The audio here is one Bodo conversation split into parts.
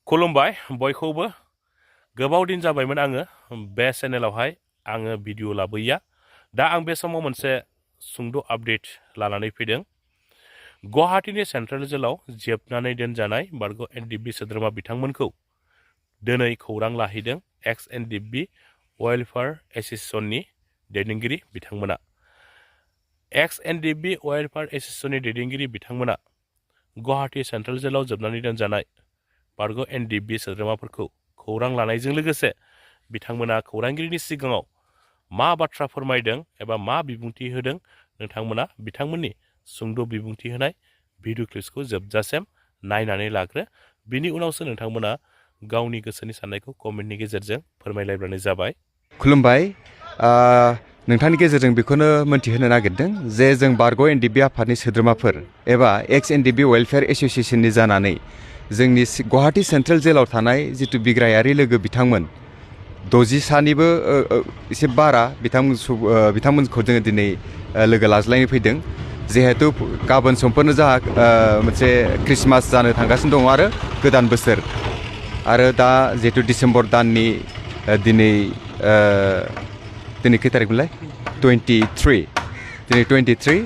खुलुमबाय बयखौबो गोबाव दिन जाबायमोन आङो बे चेनेलावहाय आङो भिडिअ लाबोया दा आं बे समाव मोनसे सुंद' आपडेट लानानै फैदों गुवाहाटीनि सेन्ट्रेल जेलाव जेबनानै दोनजानाय बारग' एनडिएफबि सोद्रोमा बिथांमोनखौ दिनै खौरां लाहैदों EX-NDFB वेलफेयार एसोसिएशननि दैदेनगिरि बिथांमोना EX-NDFB वेलफेयार एसोसिएशननि दैदेनगिरि बिथांमोना गुवाहाटी सेन्ट्रेल जेलाव जोबनानै दोनजानाय बारग' एनडिएफबि सोद्रोमाफोरखौ खौरां लानायजों लोगोसे बिथांमोना खौरांगिरिनि सिगाङाव मा बाथ्रा फोरमायदों एबा मा बिबुंथि होदों नोंथांमोना बिथांमोननि सुंद' बिबुंथि होनाय भिडिअ क्लिप्सखौ जोबजासिम नायनानै लाग्रो बिनि उनावसो नोंथांमोना गावनि गोसोनि साननायखौ कमेन्टनि गेजेरजों फोरमायलायब्लानो जाबाय। खुलुमबाय नोंथांनि गेजेरजों बेखौनो मोनथिहोनो नागिरदों जे जों बारग' एनडिएफबि आफादनि सोद्रोमाफोर एबा EX-NDFB वेलफेयार एसोसिएशननि जानानै जोंनि गुवाहाटी सेन्ट्रेल जेलाव थानाय जितु बिग्रायारि लोगो बिथांमोन 60सानिबो एसे बारा बिथांमोनखौ जोङो दिनै लोगो लाज्लायनो फैदों जिहेतु गाबोन समफोरनो जोंहा मोनसे क्रिसमास जानो थांगासिनो दङ आरो गोदान बोसोर आरो दा जिहेतु डिसेम्बर दाननि दिनै खै तारिखमोनलाय 23 दिनै 23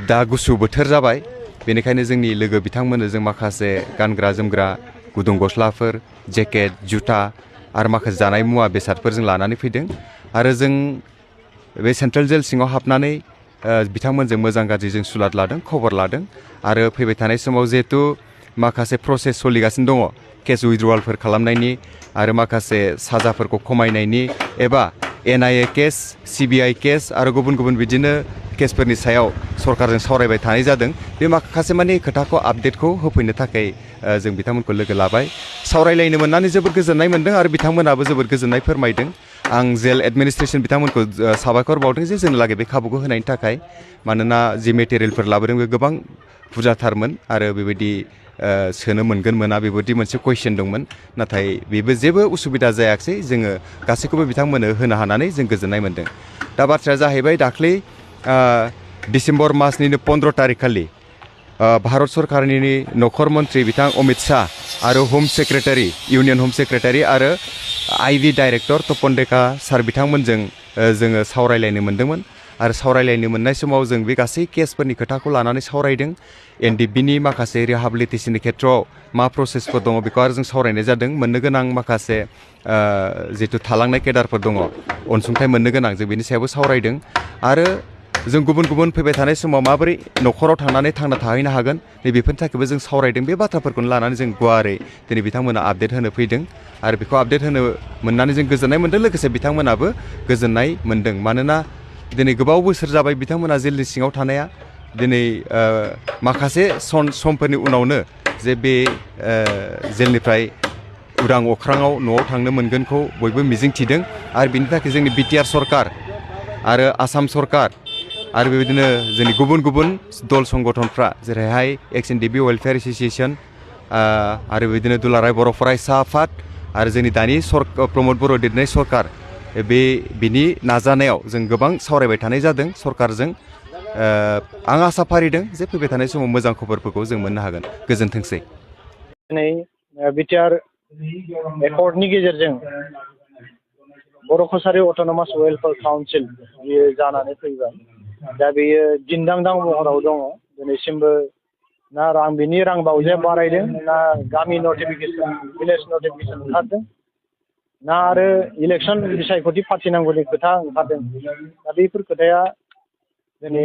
दा गुसु बोथोर जाबाय बेनिखायनो जोंनि लोगो बिथांमोननो जों माखासे गानग्रा जोमग्रा गुदुं गस्लाफोर जेकेट जुथा आरो माखासे जानाय मुवा बेसादफोर जों लानानै फैदों आरो जों बे सेन्ट्रेल जेल सिङाव हाबनानै बिथांमोनजों मोजां गाज्रि जों सुलाद लादों खबर लादों आरो फैबाय थानाय समाव जिहेतु माखासे प्रसेस सोलिगासिनो दङ केस उइथड्रवालफोर खालामनायनि आरो माखासे साजाफोरखौ खमायनायनि एबा NIA केस CBI केस आरो गुबुन गुबुन बिदिनो केसफोरनि सायाव सरकारजों सावरायबाय थानाय जादों बे माखासे माने खोथाखौ आपडेटखौ होफैनो थाखाय जों बिथांमोनखौ लोगो लाबाय सावरायलायनो मोननानै जोबोद गोजोननाय मोनदों आरो बिथांमोनाबो जोबोद गोजोननाय फोरमायदों आं जेल एडमिनिस्ट्रेसन बिथांमोनखौ साबायखर बावदों जे जोंनो लागै बे खाबुखौ होनायनि थाखाय मानोना जि मेटेरियेलफोर लाबोदों बे गोबां बुरजाथारमोन आरो बेबायदि सोनो मोनगोन मोना बेबायदि मोनसे कुइसन दंमोन नाथाय बेबो जेबो उसुबिदा जायाखिसै जोङो गासैखौबो बिथांमोननो होनो हानानै जों गोजोननाय मोनदों दा बाथ्राया जाहैबाय दाख्लै डिसेम्बर मासनिनो 15 तारिख खालि भारत सरकारनि नखर मन्त्रि बिथां अमित शाह आरो होम सेक्रेटारि इउनियन होम सेक्रेटारि आरो आइबि डाइरेक्टर तपन डेका सार बिथांमोनजों जोङो सावरायलायनो मोन्दोंमोन आरो सावरायलायनो मोननाय समाव जों बे गासै केसफोरनि खोथाखौ लानानै सावरायदों एनडिएफबिनि माखासे रिहाबिलिटेसननि खेथ्रआव मा प्रसेसफोर दङ बेखौ आरो जों सावरायनाय जादों मोननो गोनां माखासे जितु थालांनाय केडारफोर दङ अनसुंथाइ मोननो गोनां जों बेनि सायावबो सावरायदों आरो जों गुबुन गुबुन फैबाय थानाय समाव माबोरै न'खराव थांनानै थांना थाहैनो हागोन नैबेफोरनि थाखायबो जों सावरायदों बे बाथ्राफोरखौनो लानानै जों गुवारै दिनै बिथांमोना आपडेट होनो फैदों आरो बेखौ आपडेट होनो मोननानै जों गोजोननाय मोन्दों लोगोसे बिथांमोनाबो गोजोननाय मोन्दों मानोना दिनै गोबाव बोसोर जाबाय बिथांमोना जेलनि सिङाव थानाया दिनै माखासे समफोरनि उनावनो जे बे जेलनिफ्राय उदां अख्राङाव न'आव थांनो मोनगोनखौ बयबो मिजिंथिदों आरो बिनि थाखाय जोंनि बिटिआर सरकार आरो आसाम सरकार आरो बेबायदिनो जोंनि गुबुन गुबुन दल संगठनफ्रा जेरैहाय EX-NDFB वेलफेयार एसोसिएशन आरो बेबायदिनो दुलाराय बर' फरायसा आफाद आरो जोंनि दानि प्रमद बर' दैदेननाय सरकार बिनि नाजानायाव जों गोबां सावरायबाय थानाय जादों सरकारजों आं आसा फारिदों जे फैबाय थानाय समाव मोजां खबरफोरखौ जों मोननो हागोन गोजोनथोंसै। दिनै बिटिआर एकर्डनि गेजेरजों बर' कसारि अट'नमास वेलफेयार काउन्सिल बियो जानानै फैबाय दा बेयो दिन्दांदां महराव दङ दिनैसिमबो ना बिनि रां बावजाया बारायदों ना गामि नटिफिकेसन भिलेज नटिफिकेसन ओंखारदों ना आरो इलेक्सन बिसायख'थि फाथिनांगौनि खोथा ओंखारदों दा बेफोर खोथाया दिनै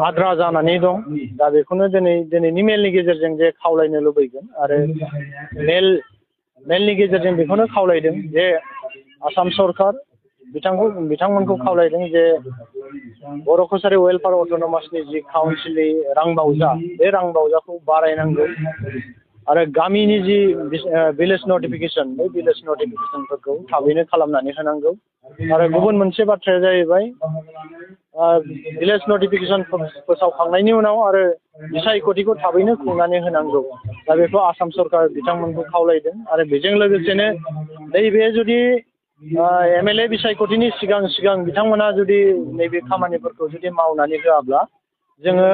आद्रा जानानै दं दा बेखौनो दिनैनि मेलनि गेजेरजों जे खावलायनो लुबैगोन आरो मेलनि गेजेरजों बेखौनो खावलायदों जे आसाम सरकार बिथांमोनखौ खावलायदों जे बर' कसारि वेलफेयार अट'नमासनि जि काउन्सिलनि रां बावजा बे रां बावजाखौ बारायनांगौ आरो गामिनि जि भिलेज नटिफिकेसन बे भिलेज नटिफिकेसनफोरखौ थाबैनो खालामनानै होनांगौ आरो गुबुन मोनसे बाथ्राया जाहैबाय भिलेज नटिफिकेसन फोसावखांनायनि उनाव आरो बिसायख'थिखौ थाबैनो खुंनानै होनांगौ दा बेखौ आसाम सरकार बिथांमोनखौ खावलायदों आरो बेजों लोगोसेनो नैबे जुदि MLA बिसायख'थिनि सिगां बिथांमोना जुदि नैबे खामानिफोरखौ जुदि मावनानै होआब्ला जोङो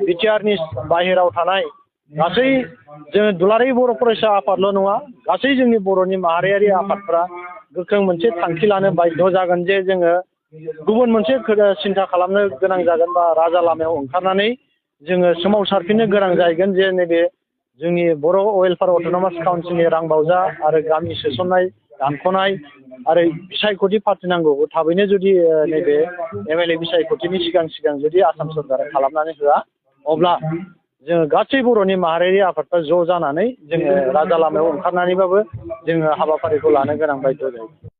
बिटिआरनि बाहेराव थानाय गासै जोङो दुलाराय बर' फरायसा आफादल' नङा, गासै जोंनि बर'नि माहारियारि आफादफ्रा गोख्रों मोनसे थांखि लानो बाध्य जागोन जे जोङो गुबुन मोनसे सिन्था खालामनो गोनां जागोन बा राजा लामायाव ओंखारनानै जोङो सोमावसारफिननो गोनां जाहैगोन जे नैबे जोंनि बर' वेलफेयार अट'नमास काउन्सिलनि रां बावजा आरो गामि सोसननाय दानख'नाय आरो बिसायख'थि फाथिनांगौ थाबैनो जुदि नैबे MLA बिसायख'थिनि सिगां जुदि आसाम सरकारा खालामनानै होआ, अब्ला जोङो गासै बर'नि माहारियारि आफादफ्रा ज' जानानै जोङो राजा लामायाव ओंखारनानैबाबो जोङो हाबाफारिखौ लानो गोनां बायद' जायो।